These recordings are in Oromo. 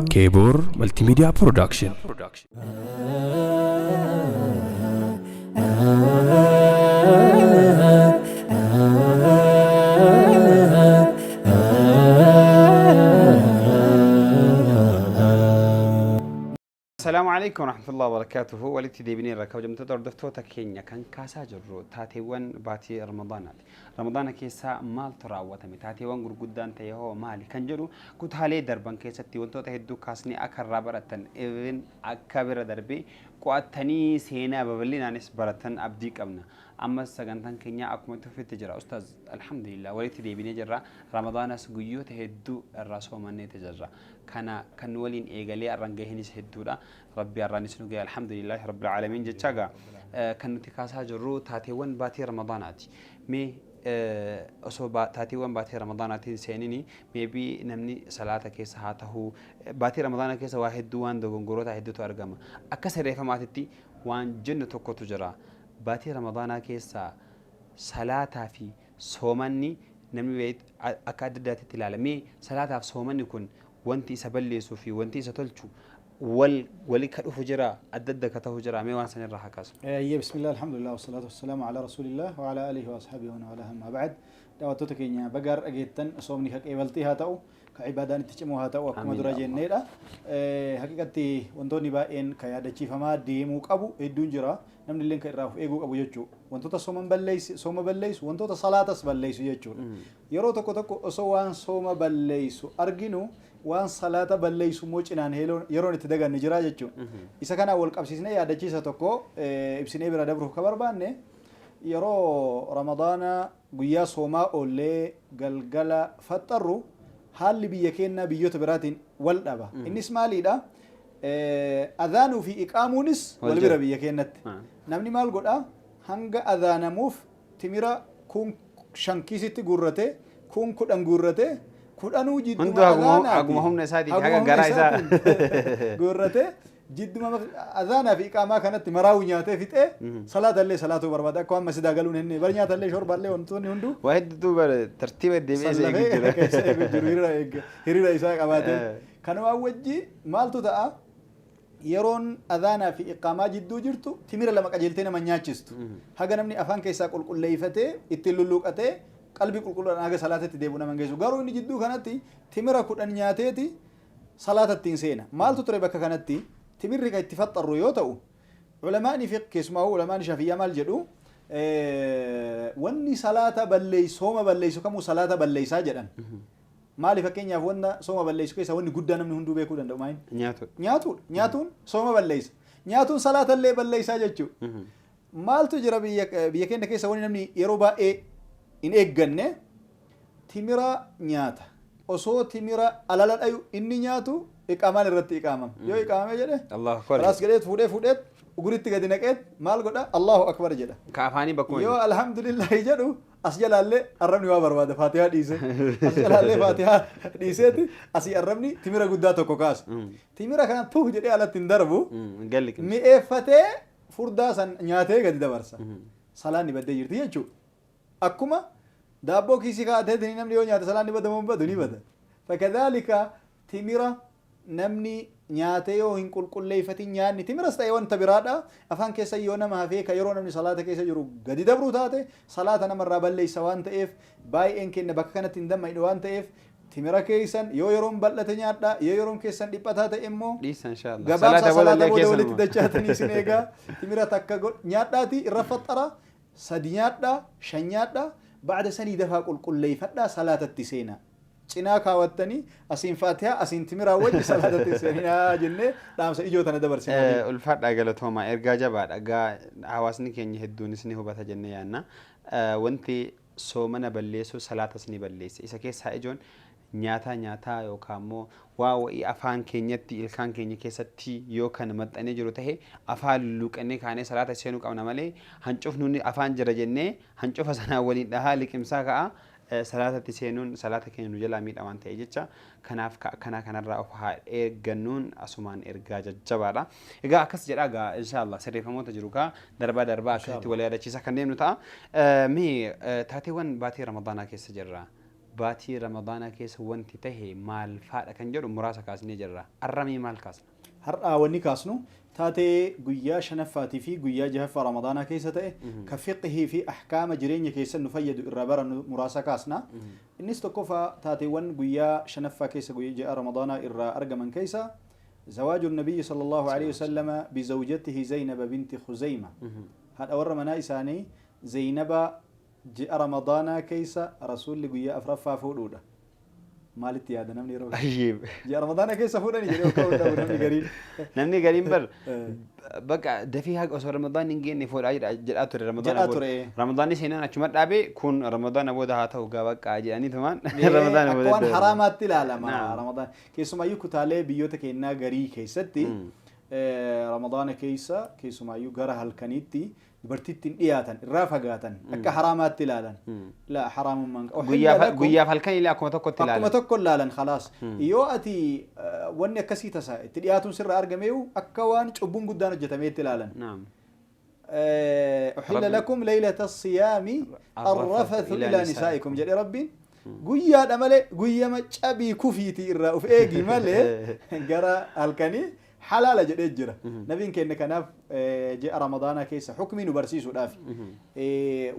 Keeboor Multimedia Production. Assalaamu alaikum warahmatullahi wabarakatuhu. Walitti deebineerra kabajamtoota hordoftoota keenya kan kaasaa jirru taateewwan baatii Ramadaanaati. Ramadaana keessaa maaltu raawwatame? Taateewwan gurguddaan ta'e hoo maali? Kan jedhu kutaalee darban keessatti wantoota hedduu kaasnee akka irraa baratan even akka bira darbee qo'attanii seenaa babal'inaanis baratan abdii qabna. Ammas sagantaan keenya akkuma itti fufetti jira. Ustaaz alhamdulillah walitti deebinee jirra. Ramadaanas guyyoota hedduu irraa soomanneeti jirra. Kana kan nu waliin eegalee arran gahinis hedduudha. Rabbi arraanis nu gahe alhamdulillahi rabbil aalamiin jechaa gaa kan nuti kaasaa jirru taateewwan baatii Ramadaanaati. Mee osoo taateewwan baatii Ramadaanaatiin seenini maybe namni salaata keessa haa ta'u baatii Ramadaanaa keessa waa hedduu waan dogongoroota hedduutu argama. Akka sirreeffamaatitti waan jennu tokkotu jira. Baatii Ramadaanaa keessa salaataa fi soomanni namni akka adda addaatitti ilaala. Mee salaataaf soomanni kun wanti isa balleessuu fi wanti isa tolchu wal wali ka dhufu jira adda adda ka ta'u jira mee waan san irraa haa kaasu. Eeyyee bismillah alhamdulillah wasalaatu wasalaamu ala rasuulillah wa ala alihi wa ashabihi wa walaah amma ba'd. Daawwattoota keenya baga har'a geettan soomni ka qeebaltii haa ta'u ka ibaadaan itti cimu haa ta'u akkuma Amiin dura yaa Allah. jenneedha. Haqiqatti wantoonni baay'een ka yaadachiifamaa deemuu qabu hedduun jira. Namni illee kan irraa of eeguu qabu jechuudha. Wantoota sooma balleessu, sooma balleessu, wantoota salaatas balleessu jechuudha. Yeroo tokko tokko osoo waan sooma balleessu arginu waan salaata balleessu immoo cinaan yeroon itti dagannu jira jechuudha. Isa kanaan wal qabsiisnee yaadachiisa tokko ibsinee bira dabruuf ka barbaanne yeroo Ramadaana guyyaa soomaa oollee galgala faxxarru haalli biyya keenyaa biyyoota biraatiin wal dhaba. Innis maaliidha? Adhaanuu fi iqaamuunis Wal wal bira jira. biyya keenyatti. Namni maal godha? Hanga adhaanamuuf timira kun shan kiisitti guurrate, kun 10 guurrate, kudhanuu jidduma Hunduu haguma adhaanaati. haguma humna isaatiin Haguma haga humna garaa isaa. isaatiin guurrate jidduma adhaanaa fi iqaamaa kanatti maraa'u nyaatee fixee salaata illee salaatuu barbaada. Akka waan masjidaa galuun hin bar nyaata illee shorbaa illee wantoonni hunduu Waa hedduutu bara tartiiba deebi'ee isa eegu sallafee jira. keessa eegu jiru hiriira eegga hiriira isaa qabaatee. Kanumaan wajji maaltu ta'a? Yeroon adhaanaa fi iqaamaa jidduu jirtu timira lama qajeeltee nama hin nyaachistu. Haga namni afaan keessaa qulqulleeffatee ittiin lulluuqatee qalbii qulqulluudhaan haga salaatatti deebi'u nama hin geessu. Garuu inni jidduu kanatti timira 10 nyaateeti salaata ittiin seena. Maaltu ture bakka kanatti? Timirri kan itti faxxarru yoo ta'u, ulamaani fiqh keessumaa ulamaani shafiyyaa maal jedhu? Wanni salaata balleessu, sooma balleessu kamuu salaata balleessaa jedhan. Maali fakkeenyaaf wanta sooma balleessu keessaa wanni guddaa namni hunduu beekuu danda'u maali? Nyaatudha. Nyaatuudha. Nyaatuun sooma balleessa. Nyaatuun salaata illee balleessaa jechuudha. Maaltu jira biyya biyya keenya keessa wanni namni yeroo baay'ee hin eegganne timira nyaata. Osoo timira alala dhayu inni nyaatu iqaamaan irratti iqaamama. Yoo iqaamame jedhe Allahu akbar. Raas godheet fuudhee fuudheet uguritti gadi naqeet maal godha? Allahu akbar jedha. Ka afaanii bakkuma Yoo jiru. alhamdulillahi jedhu as jalaallee arrabni waa barbaada faatihaa dhiise. As jalaallee faatihaa dhiiseeti asii arrabni timira guddaa tokko kaasa. Timira kana tuh jedhee alatti hin darbu. Galli qimsa. Mi'eeffatee furdaa san nyaatee gadi dabarsa. Salaanni baddee jirti jechuudha. Akkuma daabboo kiisii kaa'ateetiin namni yoo nyaate salaanni bada moo hin badu ni bada. Fakadhaalika timira namni nyaatee yoo hin qulqulleeffatin nyaanni timiras ta'e wanta biraadha. Afaan keessa yoo nama hafee ka yeroo namni salaata keessa jiru gadi dabruu taate salaata namarraa balleessa waan ta'eef baay'een keenya bakka kanatti hin dammaqne waan ta'eef timira keessan yoo yeroon bal'ate nyaadha yoo yeroon keessan dhiphataa ta'e immoo Dhiisa inshaallah. gabaabsaa Salaata booda salaata illee booda keessa walitti numa. dachaatanii isin eegaa timira takka nyaadhaati irra faxxara sadi nyaadhaa shan nyaadhaa ba'da sanii dafaa qulqulleeffadhaa salaatatti seenaa. Cinaa kaawattanii asiin faatihaa asiin timiraa wajji salaatatti seenaa jennee dhaamsa ijoo tana dabarsina. Ulfaadhaa galatoomaa ergaa jabaadha. Gaa hawaasni keenya hedduunis ni hubata jennee yaanna. Wanti soomana balleessu salaatas ni balleessa. Isa keessaa ijoon nyaataa nyaataa yookaan immoo waa wa'ii afaan keenyatti ilkaan keenya keessatti yoo kan maxxanee jiru tahe afaan lulluuqannee kaanee salaata seenuu qabna malee hancufnuun afaan jira jennee hancufa sanaan waliin dhahaa liqimsaa ka'a salaatatti seenuun salaata keenya nu jalaa miidha waan ta'e jecha kanaaf ka akkanaa kanarraa of haa eeggannuun asumaan ergaa jajjabaadha. Egaa akkas jedhaa gaa inshaallah sirreeffamoota jiru kaa darbaa darbaa akkasitti wal yaadachiisaa kan deemnu ta'a. Mee taateewwan baatii Ramadaanaa keessa jirra. Baatii Ramadaanaa keessa wanti tahe maal faadha kan jedhu muraasa kaasnee jirra. Arramii maal kaasna? Har'aa wanni kaasnu taatee guyyaa shanaffaatii fi guyyaa jahaffaa Ramadaanaa keessa ta'e, ka fiqhii fi ahkaama jireenya keessa nu fayyadu irraa barannu muraasa kaasna. Innis tokkoffaa, taateewwan guyyaa shanaffaa keessa guyyaa ji'a Ramadaanaa irraa argaman keessa زواج النبي صلى الله عليه وسلم بزوجته زينب بنت خزيمة. هذا ور منا إساني زينب ji'a Ramadaanaa keessa Rasuulli guyyaa afraffaa fuudhuudha. Maalitti yaada namni yeroo Ayyib. ji'a Ramadaanaa keessa fuudhanii jedhee of ka'uu dhabu namni gariin. Namni gariin bar bakka dafii haqa osoo Ramadaan hin geenne fuudhaa jedhaa ture Ramadaana Jedhaa booda. ture. Ramadaanni seenaan achuma dhaabee kun Ramadaana booda haa ta'u gaa bakka jedhanii tumaan Ramadaana Akka booda. waan haraamaatti ilaalama Naam. Ramadaan. Keessumaayyuu kutaalee biyyoota keenyaa garii keessatti Ramadaana keessa keessumaayyuu gara halkaniitti dubartiitti hin dhiyaatan, irraa fagaatan, akka haraamaatti ilaalan. La, haraamummaan Guyyaaf halkan illee akkuma tokkotti akkuma ilaalan. Tokko ilaalan khalaas. Yoo ati wanni akkasii tasa itti dhiyaatuun sirra argameeyu akka waan cubbuun guddaan hojjetameetti ilaalan. Naam. أحل ربي لكم ليلة الصيام الرفث إلى إلى نسائكم jedhe Rabbiin. Guyyaadha malee, guyyama cabii kufiitii irraa uf eegi malee gara halkanii halaala jedhee jira. Nabiin keenya kanaaf ji'a Ramadaanaa keessa hukmii nu barsiisuudhaaf.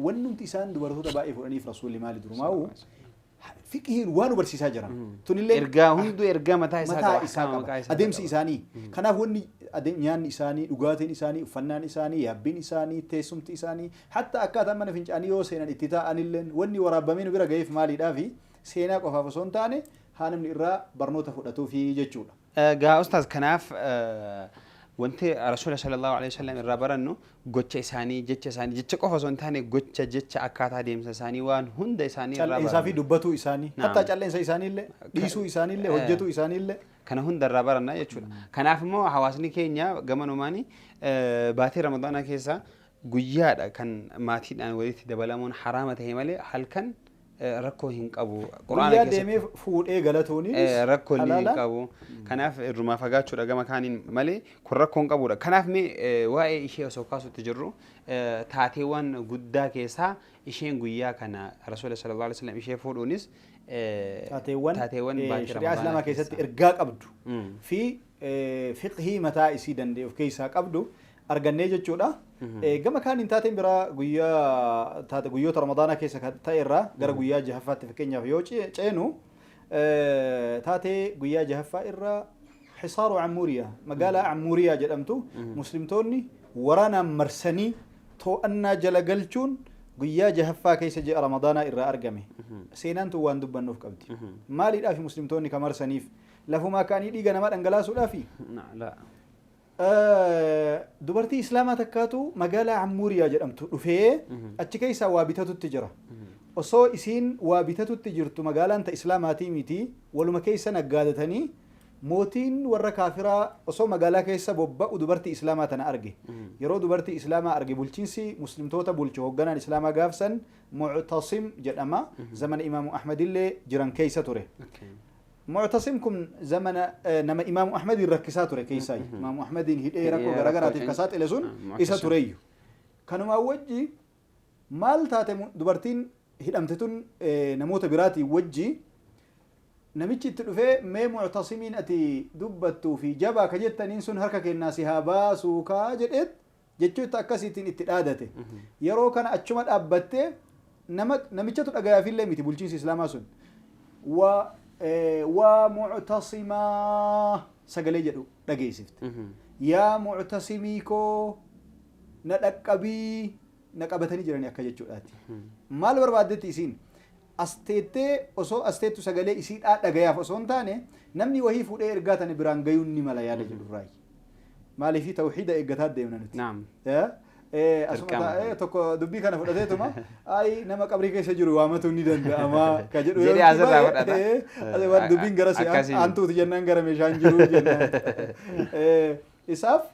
Wannumti isaan dubartoota baay'ee fuudhaniif Rasuulli maali durumaa'u fiqhiin waan nu barsiisaa jira. Tunillee Ergaa hunduu ergaa mataa isaa mataa qaba. isaa Ahkaama qaba. maqaa isaa Adeemsi qaba. isaanii. Kanaaf wanni nyaanni isaanii, dhugaatiin isaanii, uffannaan isaanii, yaabbiin isaanii, teessumti isaanii, hatta akkaataan mana fincaanii yoo seenan itti taa'anilleen wanni waraabamee nu bira ga'eef maaliidhaafi seenaa qofaaf osoo hin taane haa namni irraa barnoota fudhatuufi jechuudha. Gaa ustaaz, kanaaf wanti Rasuula sallallahu alaihi wasallam irraa barannu gocha isaanii, jecha isaanii, jecha qofa osoo hin taane gocha, jecha, akkaataa deemsa isaanii, waan hunda isaanii irraa Calleensaa fi baranna. dubbatuu isaanii, Naam. hatta calleensa isaaniillee, dhiisuu isaaniillee, hojjetuu isaaniillee. Kana hunda irraa baranna jechuudha. Kanaaf immoo hawaasni keenya gamanumaani baatii Ramadaanaa keessa guyyaadha kan maatiidhaan walitti dabalamuun haraama ta'e malee halkan rakkoo hin qabu. Quraana Guyyaa keessatti deemee fuudhee galatuunis rakkoo illee hin halaala. qabu. Kanaaf irrumaa fagaachuudha gama kaaniin malee kun rakkoo hin qabudha. Kanaaf mee waa'ee ishee osoo kaasutti jirru, taateewwan guddaa keessaa isheen guyyaa kana Rasuula sallallahu alaihi wasallam ishee fuudhuunis Taateewwan taateewwan baatii shari'aa Ramadaanaa Islaamaa keessatti keessaa. ergaa qabdu fi fiqhii mataa isii danda'e of keessaa qabdu argannee jechuudha. Gama kaaniin taateen biraa guyyaa taate guyyoota Ramadaanaa keessa kan ta'e irraa gara guyyaa jahaffaatti fakkeenyaaf yoo ceenu, taatee guyyaa jahaffaa irraa xisaaru Ammuuriyaa, magaalaa Ammuuriyaa jedhamtu muslimtoonni waraanaan marsanii to'annaa jala galchuun guyyaa jahaffaa keessa ji'a Ramadaanaa irraa argame. Seenaan tun waan dubbannuuf qabdi. Maaliidhaaf muslimtoonni ka marsaniif? Lafumaa ka'anii dhiiga namaa dhangalaasuudhaafi? La. Dubartii Islaamaa takkaatu magaalaa Ammuuriyaa jedhamtu dhufee achi keessaa waa bitatutti jira. Osoo isiin waa bitatutti jirtu, magaalaan ta Islaamaatii miti, waluma keessa naggaadatanii, mootiin warra kaafiraa osoo magaalaa keessa bobba'u dubartii Islaamaa tana arge. Yeroo dubartii Islaamaa arge, bulchiinsi muslimtoota bulchu hoogganaan Islaamaa gaafsan Muctasim jedhama. Zamana Imaamu Ahmadillee jiran keessa ture. Muctasim kun zamana nama Imaamu Ahmadiin rakkisaa ture keessaayi. Imaamu Ahmadiin hidhee rakkoo garaagaraatiif ka saaxile sun isa tureeyyu. Kanumaan wajji maal taate, dubartiin hidhamte tun namoota biraatiin wajji namichi itti dhufee, "Mee Muctasimiin ati dubbattuu fi jabaa ka jettaniin sun harka kennaa si haa baasuu kaa," jedheet jechoota akkasiitiin itti dhaadate. Yeroo kana achuma dhaabbattee nama namichatu dhagayaafillee miti bulchiinsi Islaamaa sun. Waa "Muctasimaa" sagalee jedhu dhageessifte. "Yaa Muctasimii koo, na dhaqqabii, na qabatanii jiranii," akka jechuudhaati. Maal barbaaddetti isiin? As teettee osoo as teettu sagalee isiidhaa dhagayaaf osoo hin taane namni wahii fuudhee ergaa tana biraan gayuun ni mala yaada jedhurraayi. Maaliifii tawxiida eeggataa deemna nuti. Naam. Asuma Dirqama. taa'ee tokko dubbii kana fudhateetuma "Ayi, nama qabrii keessa jiru waamatu ni danda'ama," ka jedhu Jedhee yoo asirraa baay'ee, fudhata. Asii dubbiin gara si Akkasii. antuuti jennaan gara meeshaan jiru jennaan. Isaaf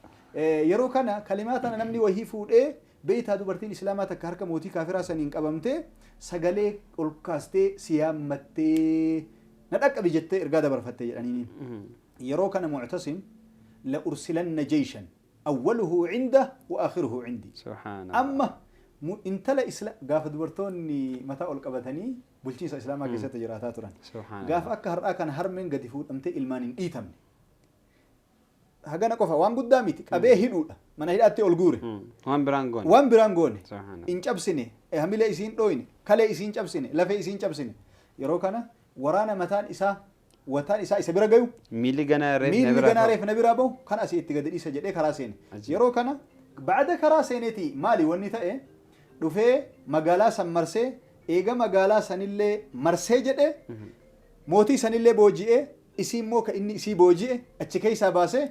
yeroo kana kalimaa tana namni wahii fuudhee beeytaa, dubartiin Islaamaa takka harka mootii kaafiraa saniin qabamtee sagalee ol kaastee si yaammattee na dhaqqabi jettee ergaa dabarfattee jedhaniini. Yeroo kana Muctasim "لأرسلن جيشا أوله عنده وآخره عندي." Subhaanallah. Amma Intala isla gaafa dubartoonni mataa ol qabatanii bulchiinsa islaamaa keessatti jiraataa turan. Subhaanallah. Gaafa akka har'aa kana harmeen gadi fuudhamtee ilmaan hin dhiitamne. Hagana qofa waan guddaa miti, qabee hidhuudha. Mana hidhaatti ol guure. Waan biraan goone. Waan biraan goone. Subhaanallah. Hin cabsine, hamilee isiin dhooyne, kalee isiin cabsine, lafee isiin cabsine. Yeroo kana waraana mataan isaa wataan isaa isa bira gayu, Miilli ganaa reef na miilli biraa ganaa ba'u. reef na biraa bahu kan asii itti gadi dhiisa jedhee karaa seene. Ajiib. Yeroo kana ba'ada karaa seeneeti maali wanni ta'e, dhufee magaalaa san marsee, eega magaalaa sanillee marsee jedhee mootii sanillee booji'ee, isii immoo ka inni isii booji'e achi keessaa baasee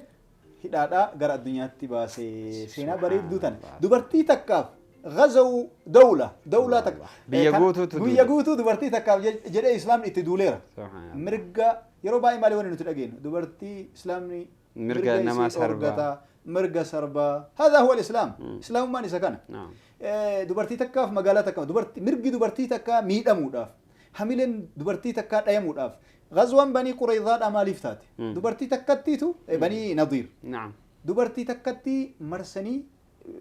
hidhaadhaa gara addunyaatti baasee. Seenaa bareedduu tana dubartii takkaaf غزوا دولة دولة takka Biyya guutuutu biyya duule. Guutuu dubartii takkaaf jedhee islaamni itti duuleera. Subhaanallah. Mirga yeroo baay'ee maali wanni nuti dhageenyu, dubartii islaamni Mirga isii namaa sarbaa. dhorgata, mirga sarbaa. هذا هو الإسلام. Islaamummaan isa kana. Naam. Dubartii takkaaf magaalaa takkaaf dubartii mirgi dubartii takkaa miidhamuudhaaf, hamileen dubartii takkaa dhayamuudhaaf, غزوان banii Qurayzaadhaa maaliif taate? Dubartii takkattiitu banii Nadiir Naam. dubartii takkatti marsanii,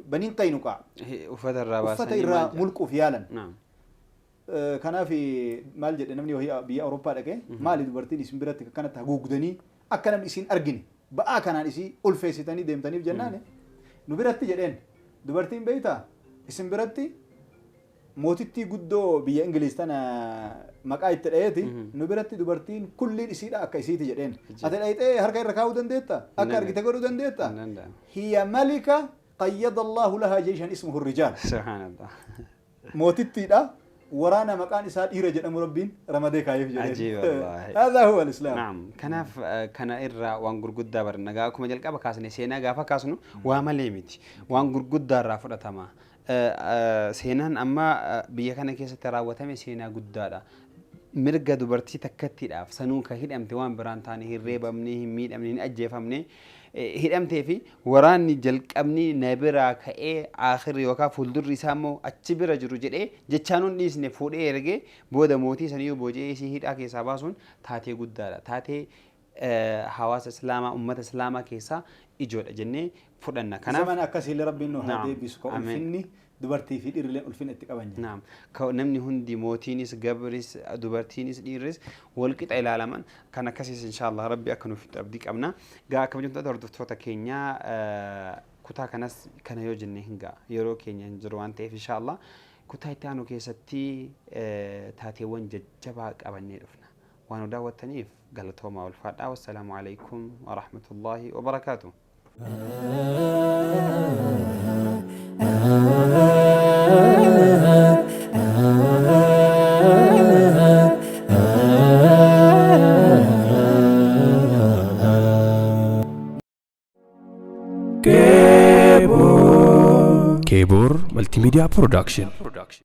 baniin Qaynuqaa Uffata irraa uffata baasanii irraa maal jedhu? Mulquuf yaalan. Naam. Kanaaf maal jedhe namni wahii biyya Awurooppaa dhaqee, maali dubartiin isin biratti akkanatti haguugdanii akka namni isin argine ba'aa kanaan isii ulfeessitanii deemtaniif jennaan, nu biratti jedheen dubartiin beeytaa isin biratti mootittii guddoo biyya Ingiliz tana maqaa itti dha'eeti, nu biratti dubartiin kulliin isiidha akka isiiti jedheen. Ati dhayxee harka irra kaa'uu dandeetta? Akka argite godhuu dandeetta? Hin danda'amu. هي ملكة قيض الله لها جيشا اسمه الرجال. Subhaanallah. Mootittiidha, waraana maqaan isaa dhiira jedhamu rabbiin ramadee kaayeef jedheen. Ajiib wallaahi. هذا هو الإسلام. Naam. Kanaaf kana irraa waan gurguddaa baranna. Gaa akkuma jalqaba kaasne, seenaa gaafa kaasnu waa malee miti. Waan gurguddaa irraa fudhatama. Seenaan amma biyya kana keessatti raawwatame seenaa guddaadha. Mirga dubartii takkattiidhaaf sanuu kan hidhamte, waan biraan taane, hin reebamne, hin miidhamne, hin ajjeefamne, hidhamtee fi waraanni jalqabni na biraa ka'ee aakhirri yookaan fuuldurri isaa immoo achi bira jiru jedhee jechaan hin dhiisne fuudhee ergee booda mootii saniyyuu booji'ee isii hidhaa keessaa baasuun taatee guddaadha. Taatee hawaasa islaamaa, uummata islaamaa keessaa ijoodha jennee fudhanna. Kanaaf Zamana akkasiillee rabbiin nu haa Naam. deebisu ka Ameen. ulfinni dubartii fi dhiirrilleen ulfina itti qaban jedha. Naam. Namni hundi mootiinis, gabris, dubartiinis, dhiirris walqixa ilaalaman kan akkasiis inshaallah rabbi akka nuuf abdii qabna. Gaa kabajamtoota hordoftoota keenyaa, kutaa kanas kana yoo jenne hin ga'a. Yeroo keenya hin jiru waan ta'eef, inshaallah kutaa itti aanu keessatti taateewwan jajjabaa qabannee dhufna. Waan nu daawwattaniif galatoomaa, ulfaadhaa. Wassalaamu alaikum wa rahmatullahi wa barakaatuh. Kebor Multimedia Production.